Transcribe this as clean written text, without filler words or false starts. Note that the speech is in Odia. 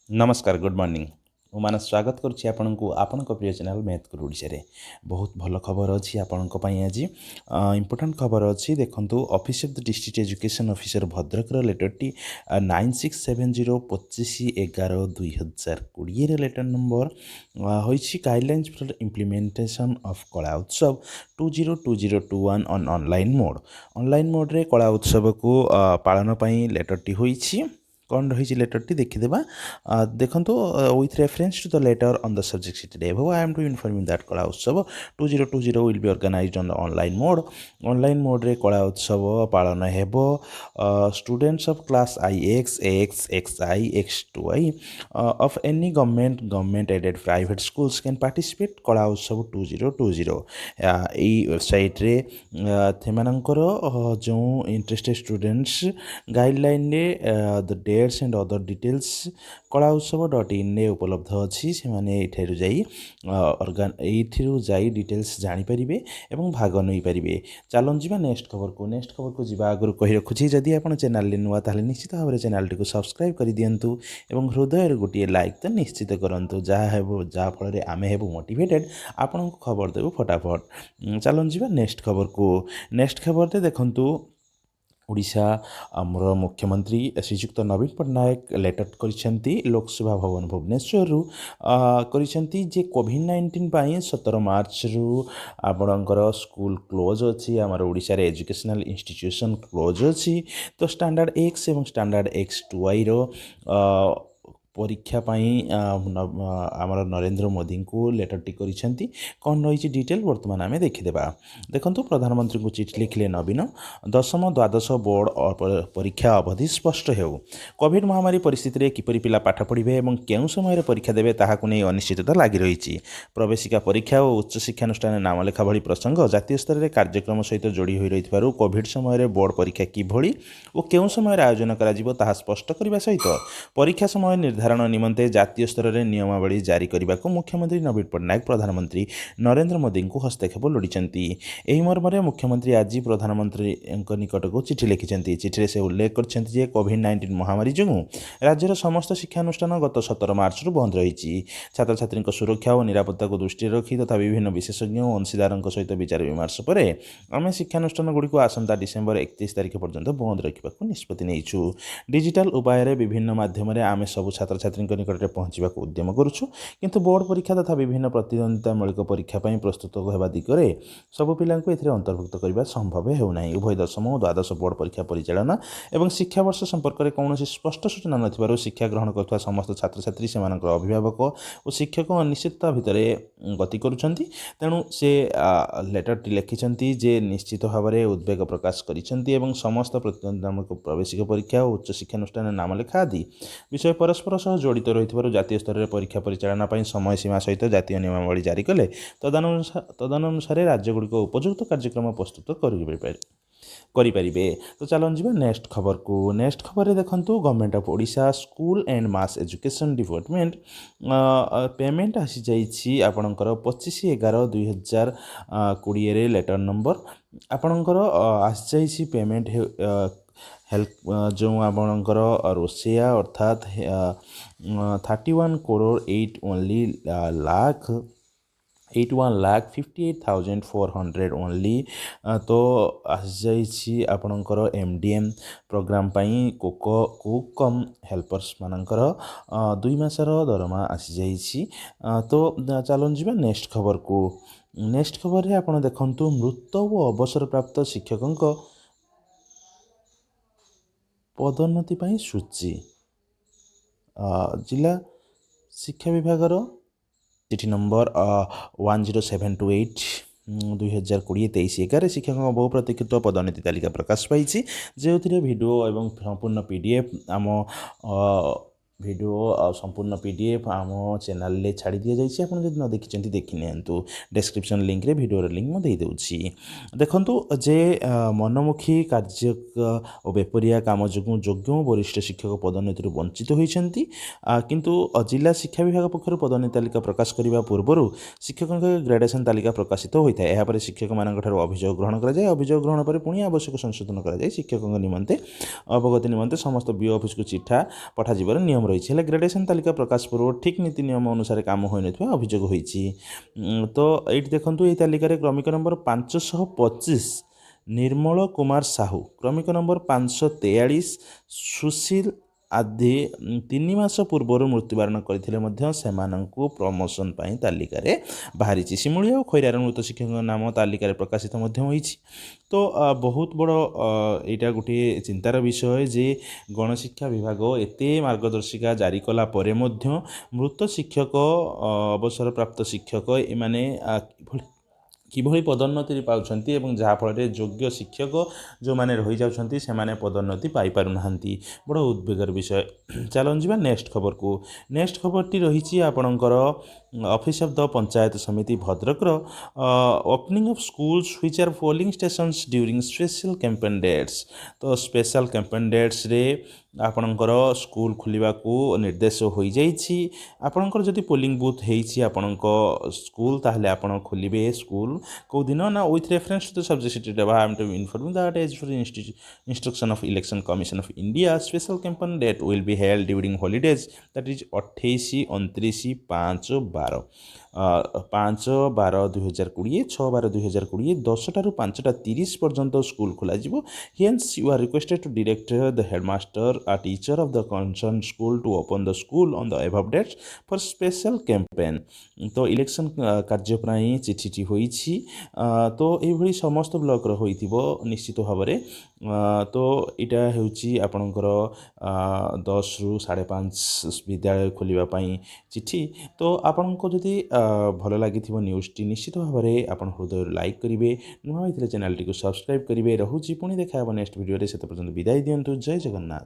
ନମସ୍କାର, ଗୁଡ଼୍ ମର୍ଣ୍ଣିଂ। ମୁଁ ମାନସ, ସ୍ୱାଗତ କରୁଛି ଆପଣଙ୍କୁ ଆପଣଙ୍କ ପ୍ରିୟ ଚ୍ୟାନେଲ୍ ମ୍ୟାଥ୍ ଗୁରୁ ଓଡ଼ିଶାରେ। ବହୁତ ଭଲ ଖବର ଅଛି ଆପଣଙ୍କ ପାଇଁ ଆଜି, ଇମ୍ପୋର୍ଟାଣ୍ଟ ଖବର ଅଛି। ଦେଖନ୍ତୁ, Office of the District Education Officer ଭଦ୍ରକର ଲେଟର୍ଟି 9670, 25/11/2020ର ଲେଟର୍ ନମ୍ବର ହୋଇଛି। Guidelines for implementation of Kala Utsav 202021 on online mode. Online ମୋଡ଼୍ରେ କଳା ଉତ୍ସବକୁ ପାଳନ ପାଇଁ ଲେଟର୍ଟି ହୋଇଛି। କ'ଣ ରହିଛି ଲେଟର୍ଟି ଦେଖିଦେବା। ଦେଖନ୍ତୁ, with reference to the letter on the subject cited above, I am to inform that Kala Utsav 2020 will be organized on the online mode. Online ମୋଡ଼୍ରେ କଳା ଉତ୍ସବ ପାଳନ ହେବ। Students of class IX, AX, XI, X2I of any government, government aided, private schools can participate Kala Utsav 2020. ଏଇ ୱେବସାଇଟ୍ରେ ସେମାନଙ୍କର ଯେଉଁ ଇଣ୍ଟରେଷ୍ଟେଡ଼ ଷ୍ଟୁଡେଣ୍ଟସ୍ ଗାଇଡ଼ଲାଇନ୍ରେ the dates and other details kalautsav.inରେ ଉପଲବ୍ଧ ଅଛି। ସେମାନେ ଏଇଠାରୁ ଯାଇ ଏଇଥିରୁ ଯାଇ ଡିଟେଲ୍ସ ଜାଣିପାରିବେ ଏବଂ ଭାଗ ନେଇପାରିବେ। ଚାଲନ୍ତୁ ଯିବା ନେକ୍ସଟ ଖବରକୁ। ନେକ୍ସଟ ଖବରକୁ ଯିବା ଆଗରୁ କହି ରଖୁଛି, ଯଦି ଆପଣ ଚ୍ୟାନେଲରେ ନୂଆ, ତାହେଲେ ନିଶ୍ଚିତ ଭାବରେ ଚ୍ୟାନେଲଟିକୁ ସବସ୍କ୍ରାଇବ୍ କରିଦିଅନ୍ତୁ ଏବଂ ହୃଦୟରୁ ଗୋଟିଏ ଲାଇକ୍ ତ ନିଶ୍ଚିତ କରନ୍ତୁ, ଯାହା ହେବ ଯାହାଫଳରେ ଆମେ ହେବୁ ମୋଟିଭେଟେଡ଼, ଆପଣଙ୍କୁ ଖବର ଦେବୁ ଫଟାଫଟ। ଚାଲନ୍ତୁ ଯିବା ନେକ୍ସଟ ଖବରକୁ। ନେକ୍ସଟ ଖବରରେ ଦେଖନ୍ତୁ, ଓଡ଼ିଶା ଆମର ମୁଖ୍ୟମନ୍ତ୍ରୀ ଶ୍ରୀଯୁକ୍ତ ନବୀନ ପଟ୍ଟନାୟକ ଲେଟର୍ କରିଛନ୍ତି, ଲୋକସେବା ଭବନ ଭୁବନେଶ୍ୱରରୁ କରିଛନ୍ତି ଯେ କୋଭିଡ଼ 19 ପାଇଁ 17 ମାର୍ଚ୍ଚରୁ ଆପଣଙ୍କର ସ୍କୁଲ କ୍ଲୋଜ୍ ଅଛି। ଆମର ଓଡ଼ିଶାରେ ଏଜୁକେସନାଲ୍ ଇନଷ୍ଟିଚ୍ୟୁସନ୍ କ୍ଲୋଜ୍ ଅଛି। ତ ଷ୍ଟାଣ୍ଡାର୍ଡ଼ ଏକ୍ସ ଏବଂ ଷ୍ଟାଣ୍ଡାର୍ଡ଼ X2Iର ପରୀକ୍ଷା ପାଇଁ ଆମର ନରେନ୍ଦ୍ର ମୋଦିଙ୍କୁ ଲେଟର୍ଟି କରିଛନ୍ତି। କ'ଣ ରହିଛି ଡିଟେଲ୍ ବର୍ତ୍ତମାନ ଆମେ ଦେଖିଦେବା। ଦେଖନ୍ତୁ, ପ୍ରଧାନମନ୍ତ୍ରୀଙ୍କୁ ଚିଠି ଲେଖିଲେ ନବୀନ। ଦଶମ ଦ୍ୱାଦଶ ବୋର୍ଡ଼ ପରୀକ୍ଷା ଅବଧି ସ୍ପଷ୍ଟ ହେଉ। କୋଭିଡ଼ ମହାମାରୀ ପରିସ୍ଥିତିରେ କିପରି ପିଲା ପାଠ ପଢ଼ିବେ ଏବଂ କେଉଁ ସମୟରେ ପରୀକ୍ଷା ଦେବେ, ତାହାକୁ ନେଇ ଅନିଶ୍ଚିତତା ଲାଗି ରହିଛି। ପ୍ରବେଶିକା ପରୀକ୍ଷା ଓ ଉଚ୍ଚଶିକ୍ଷାନୁଷ୍ଠାନରେ ନାମଲେଖା ଭଳି ପ୍ରସଙ୍ଗ ଜାତୀୟ ସ୍ତରରେ କାର୍ଯ୍ୟକ୍ରମ ସହିତ ଯୋଡ଼ି ହୋଇ ରହିଥିବାରୁ କୋଭିଡ଼ ସମୟରେ ବୋର୍ଡ଼ ପରୀକ୍ଷା କିଭଳି ଓ କେଉଁ ସମୟରେ ଆୟୋଜନ କରାଯିବ, ତାହା ସ୍ପଷ୍ଟ କରିବା ସହିତ ପରୀକ୍ଷା ସମୟ ନିର୍ଦ୍ଧାରଣ ନିମନ୍ତେ ଜାତୀୟ ସ୍ତରରେ ନିୟମାବଳୀ ଜାରି କରିବାକୁ ମୁଖ୍ୟମନ୍ତ୍ରୀ ନବୀନ ପଟ୍ଟନାୟକ ପ୍ରଧାନମନ୍ତ୍ରୀ ନରେନ୍ଦ୍ର ମୋଦିଙ୍କୁ ହସ୍ତକ୍ଷେପ ଲୋଡ଼ିଛନ୍ତି। ଏହି ମର୍ମରେ ମୁଖ୍ୟମନ୍ତ୍ରୀ ଆଜି ପ୍ରଧାନମନ୍ତ୍ରୀଙ୍କ ନିକଟକୁ ଚିଠି ଲେଖିଛନ୍ତି। ଚିଠିରେ ସେ ଉଲ୍ଲେଖ କରିଛନ୍ତି ଯେ କୋଭିଡ଼ 19 ମହାମାରୀ ଯୋଗୁଁ ରାଜ୍ୟର ସମସ୍ତ ଶିକ୍ଷାନୁଷ୍ଠାନ ଗତ 17 ମାର୍ଚ୍ଚରୁ ବନ୍ଦ ରହିଛି। ଛାତ୍ରଛାତ୍ରୀଙ୍କ ସୁରକ୍ଷା ଓ ନିରାପତ୍ତାକୁ ଦୃଷ୍ଟିରେ ରଖି ତଥା ବିଭିନ୍ନ ବିଶେଷଜ୍ଞ ଓ ଅଂଶୀଦାରଙ୍କ ସହିତ ବିଚାର ବିମର୍ଶ ପରେ ଆମେ ଶିକ୍ଷାନୁଷ୍ଠାନଗୁଡ଼ିକୁ ଆସନ୍ତା ଡିସେମ୍ବର 31 ତାରିଖ ପର୍ଯ୍ୟନ୍ତ ବନ୍ଦ ରଖିବାକୁ ନିଷ୍ପତ୍ତି ନେଇଛୁ। ଡିଜିଟାଲ ଉପାୟରେ ବିଭିନ୍ନ ମାଧ୍ୟମରେ ଆମେ ସବୁ ଛାତ୍ରଛାତ୍ରୀଙ୍କ ନିକଟରେ ପହଞ୍ଚିବାକୁ ଉଦ୍ୟମ କରୁଛୁ। କିନ୍ତୁ ବୋର୍ଡ଼ ପରୀକ୍ଷା ତଥା ବିଭିନ୍ନ ପ୍ରତିଦ୍ୱନ୍ଦିତାମୂଳକ ପରୀକ୍ଷା ପାଇଁ ପ୍ରସ୍ତୁତ ହେବା ଦିଗରେ ସବୁ ପିଲାଙ୍କୁ ଏଥିରେ ଅନ୍ତର୍ଭୁକ୍ତ କରିବା ସମ୍ଭବ ହେଉନାହିଁ। ଉଭୟ ଦଶମ ଓ ଦ୍ୱାଦଶ ବୋର୍ଡ଼ ପରୀକ୍ଷା ପରିଚାଳନା ଏବଂ ଶିକ୍ଷାବର୍ଷ ସମ୍ପର୍କରେ କୌଣସି ସ୍ପଷ୍ଟ ସୂଚନା ନଥିବାରୁ ଶିକ୍ଷା ଗ୍ରହଣ କରୁଥିବା ସମସ୍ତ ଛାତ୍ରଛାତ୍ରୀ, ସେମାନଙ୍କର ଅଭିଭାବକ ଓ ଶିକ୍ଷକ ଅନିଶ୍ଚିତତା ଭିତରେ ଗତି କରୁଛନ୍ତି। ତେଣୁ ସେ ଲେଟର୍ଟି ଲେଖିଛନ୍ତି ଯେ ନିଶ୍ଚିତ ଭାବରେ ଉଦ୍ବେଗ ପ୍ରକାଶ କରିଛନ୍ତି ଏବଂ ସମସ୍ତ ପ୍ରତିଦ୍ୱନ୍ଦିତାମୂଳକ ପ୍ରବେଶିକ ପରୀକ୍ଷା ଓ ଉଚ୍ଚ ଶିକ୍ଷାନୁଷ୍ଠାନରେ ନାମଲେଖା ଆଦି ବିଷୟ ପରସ୍ପର ସହ ଜଡ଼ିତ ରହିଥିବାରୁ ଜାତୀୟ ସ୍ତରରେ ପରୀକ୍ଷା ପରିଚାଳନା ପାଇଁ ସମୟ ସୀମା ସହିତ ଜାତୀୟ ନିୟମାବଳୀ ଜାରି କଲେ ତଦନୁସାରେ ରାଜ୍ୟଗୁଡ଼ିକ ଉପଯୁକ୍ତ କାର୍ଯ୍ୟକ୍ରମ ପ୍ରସ୍ତୁତ କରିପାରିବେ। ତ ଚାଲନ୍ତୁ ଯିବା ନେକ୍ସଟ ଖବରକୁ। ନେକ୍ସଟ ଖବରରେ ଦେଖନ୍ତୁ, Government of Odisha, School and Mass Education Department payment ଆସିଯାଇଛି ଆପଣଙ୍କର 25/11/2020ରେ ଲେଟର୍ ନମ୍ବର ଆପଣଙ୍କର ଆସିଯାଇଛି। ପେମେଣ୍ଟ ହେଲ୍ପ ଯେଉଁ ଆପଣଙ୍କର ରୋଷେଇଆ, ଅର୍ଥାତ୍ 31 crore 8 only lakh, 81,58,400 only ତ ଆସିଯାଇଛି ଆପଣଙ୍କର ଏମ୍ ଡି ଏମ୍ ପ୍ରୋଗ୍ରାମ୍ ପାଇଁ କୁକ୍ କମ୍ ହେଲ୍ପର୍ସମାନଙ୍କର 2 ମାସର ଦରମା ଆସିଯାଇଛି। ତ ଚାଲନ୍ତୁ ଯିବା ନେକ୍ସଟ ଖବରକୁ। ନେକ୍ସଟ ଖବରରେ ଆପଣ ଦେଖନ୍ତୁ, ମୃତ ଓ ଅବସରପ୍ରାପ୍ତ ଶିକ୍ଷକଙ୍କ ପଦୋନ୍ନତି ପାଇଁ ସୂଚୀ। ଜିଲ୍ଲା ଶିକ୍ଷା ବିଭାଗର ଚିଠି ନମ୍ବର 10728, 2020, 23/11 ଶିକ୍ଷକଙ୍କ ବହୁ ପ୍ରତୀକ୍ଷିତ ପଦୋନ୍ନତି ତାଲିକା ପ୍ରକାଶ ପାଇଛି, ଯେଉଁଥିରେ ଭିଡ଼ିଓ ଏବଂ ସମ୍ପୂର୍ଣ୍ଣ ପିଡିଏଫ୍ ଆମ ଭିଡ଼ିଓ ଆଉ ସମ୍ପୂର୍ଣ୍ଣ ପିଡିଏଫ୍ ଆମ ଚ୍ୟାନେଲରେ ଛାଡ଼ି ଦିଆଯାଇଛି। ଆପଣ ଯଦି ନ ଦେଖିଛନ୍ତି, ଦେଖି ନିଅନ୍ତୁ। ଡେସ୍କ୍ରିପସନ୍ ଲିଙ୍କରେ ଭିଡ଼ିଓର ଲିଙ୍କ ମୁଁ ଦେଇଦେଉଛି। ଦେଖନ୍ତୁ ଯେ ମନମୁଖୀ କାର୍ଯ୍ୟ ଓ ବେପରୁଆ କାମ ଯୋଗୁଁ ଯୋଗ୍ୟ ଓ ବରିଷ୍ଠ ଶିକ୍ଷକ ପଦୋନ୍ନତିରୁ ବଞ୍ଚିତ ହୋଇଛନ୍ତି। କିନ୍ତୁ ଜିଲ୍ଲା ଶିକ୍ଷା ବିଭାଗ ପକ୍ଷରୁ ପଦୋନ୍ନତି ତାଲିକା ପ୍ରକାଶ କରିବା ପୂର୍ବରୁ ଶିକ୍ଷକଙ୍କ ଗ୍ରେଡେସନ୍ ତାଲିକା ପ୍ରକାଶିତ ହୋଇଥାଏ। ଏହାପରେ ଶିକ୍ଷକମାନଙ୍କ ଠାରୁ ଅଭିଯୋଗ ଗ୍ରହଣ କରାଯାଏ। ଅଭିଯୋଗ ଗ୍ରହଣ ପରେ ପୁଣି ଆବଶ୍ୟକ ସଂଶୋଧନ କରାଯାଇ ଶିକ୍ଷକଙ୍କ ନିମନ୍ତେ ଅବଗତି ନିମନ୍ତେ ସମସ୍ତ ବିଓ ଅଫିସକୁ ଚିଠା ପଠାଯିବାର ନିୟମ ରହିଛି। ରହିଛି। ହେଲେ ଗ୍ରେଡେସନ୍ ତାଲିକା ପ୍ରକାଶ ପୂର୍ବରୁ ଠିକ୍ ନୀତି ନିୟମ ଅନୁସାରେ କାମ ହୋଇନଥିବା ଅଭିଯୋଗ ହୋଇଛି। ତ ଏଇଠି ଦେଖନ୍ତୁ, ଏହି ତାଲିକାରେ କ୍ରମିକ ନମ୍ବର 525 ନିର୍ମଳ କୁମାର ସାହୁ, କ୍ରମିକ ନମ୍ବର 543 ସୁଶୀଲ ଆଦି 3 ମାସ ପୂର୍ବରୁ ମୃତ୍ୟୁବରଣ କରିଥିଲେ ମଧ୍ୟ ସେମାନଙ୍କୁ ପ୍ରମୋସନ୍ ପାଇଁ ତାଲିକାରେ ବାହାରିଛି। ସିମୁଳିଆ ଓ ଖଇରାର ମୃତ ଶିକ୍ଷକଙ୍କ ନାମ ତାଲିକାରେ ପ୍ରକାଶିତ ମଧ୍ୟ ହୋଇଛି। ତ ବହୁତ ବଡ଼ ଏଇଟା ଗୋଟିଏ ଚିନ୍ତାର ବିଷୟ ଯେ ଗଣଶିକ୍ଷା ବିଭାଗ ଏତେ ମାର୍ଗଦର୍ଶିକା ଜାରି କଲା ପରେ ମଧ୍ୟ ମୃତ ଶିକ୍ଷକ, ଅବସରପ୍ରାପ୍ତ ଶିକ୍ଷକ ଏମାନେ କିଭଳି ପଦୋନ୍ନତି ପାଉଛନ୍ତି ଏବଂ ଯାହାଫଳରେ ଯୋଗ୍ୟ ଶିକ୍ଷକ ଯେଉଁମାନେ ରହିଯାଉଛନ୍ତି, ସେମାନେ ପଦୋନ୍ନତି ପାଇପାରୁନାହାନ୍ତି। ବଡ଼ ଉଦ୍ବେଗର ବିଷୟ। ଚାଲନ୍ତୁ ଯିବା ନେକ୍ସଟ ଖବରକୁ। ନେକ୍ସଟ ଖବରଟି ରହିଛି ଆପଣଙ୍କର ଅଫିସ୍ ଅଫ୍ the panchayat ସମିତି ଭଦ୍ରକର opening of schools which are polling stations during special campaign dates। ତ ସ୍ପେଶାଲ କ୍ୟାମ୍ପେନ୍ ଡେଟ୍ସରେ ଆପଣଙ୍କର ସ୍କୁଲ ଖୋଲିବାକୁ ନିର୍ଦ୍ଦେଶ ହୋଇଯାଇଛି। ଆପଣଙ୍କର ଯଦି ପୋଲିଂ ବୁଥ୍ ହେଇଛି ଆପଣଙ୍କ ସ୍କୁଲ, ତାହେଲେ ଆପଣ ଖୋଲିବେ ସ୍କୁଲ। କେଉଁ ଦିନ ନା with reference to the subject cited, I am to inform that as per instruction of Election Commission of India, special campaign date will be held during holidays, that is 28, 29, 5, 12, 5/12/2020, 6/12/2020, 10ଟାରୁ 5ଟା 30 ପର୍ଯ୍ୟନ୍ତ ସ୍କୁଲ ଖୋଲାଯିବ। Hence, you are requested to direct the headmaster, a teacher of the concern school to open the school on the above dates for special campaign। ତ ଇଲେକ୍ସନ୍ କାର୍ଯ୍ୟ ପାଇଁ ଚିଠିଟି ହୋଇଛି। ତ ଏଇଭଳି ସମସ୍ତ ବ୍ଲକର ହୋଇଥିବ ନିଶ୍ଚିତ ଭାବରେ। ତ ଏଇଟା ହେଉଛି ଆପଣଙ୍କର 10ରୁ 5:30 ବିଦ୍ୟାଳୟ ଖୋଲିବା ପାଇଁ ଚିଠି। ତ ଆପଣଙ୍କୁ ଯଦି ଭଲ ଲାଗିଥିବ ନ୍ୟୁଜ୍ଟି, ନିଶ୍ଚିତ ଭାବରେ ଆପଣ ହୃଦୟରୁ ଲାଇକ୍ କରିବେ। ନୂଆ ହୋଇଥିଲେ ଚ୍ୟାନେଲଟିକୁ ସବସ୍କ୍ରାଇବ୍ କରିବେ। ରହୁଛି, ପୁଣି ଦେଖା ହେବ ନେକ୍ସଟ ଭିଡ଼ିଓରେ। ସେତେ ପର୍ଯ୍ୟନ୍ତ ବିଦାୟ ଦିଅନ୍ତୁ। ଜୟ ଜଗନ୍ନାଥ।